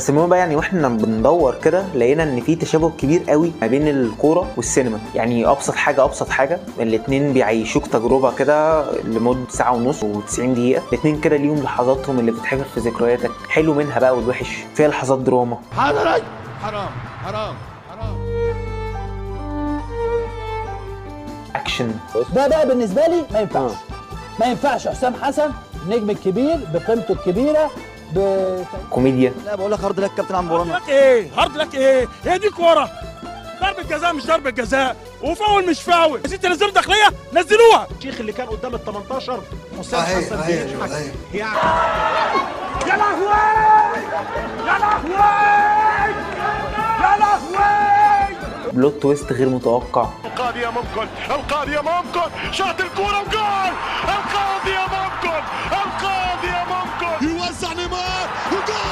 بس المهم بقى يعني واحنا بندور كده لقينا ان في تشابه كبير قوي ما بين الكورة والسينما. يعني ابسط حاجة ابسط حاجة، الاتنين بيعيشوك تجربه كده لمدة ساعة ونص و90 دقيقة. الاتنين كده ليهم لحظاتهم اللي بتتحفر في ذكرياتك، حلو منها بقى والوحش، فيها لحظات دراما، حضرتك حرام حرام حرام، اكشن. ده بقى بالنسبة لي ما ينفعش، ما ينفعش. حسام حسن النجم الكبير بقيمته الكبيرة كوميديا. لا بقول لك hard luck كابتن عم hard luck ايه؟ hard luck ايه؟ هي دي كورة؟ ضربه جزاء مش ضربه جزاء، وفاول مش فاول، عايزين تنزلوا داخلية نزلوها. الشيخ اللي كان قدام ال 18 حسام حسن بيضحك. يا لهوي يا لهوي يا لهوي، plot twist غير متوقع. القاضية ممكن، القاضية ممكن، شاط الكورة وجول، القاضية ممكن، القاضية ممكن، يوزع نيمار وجول.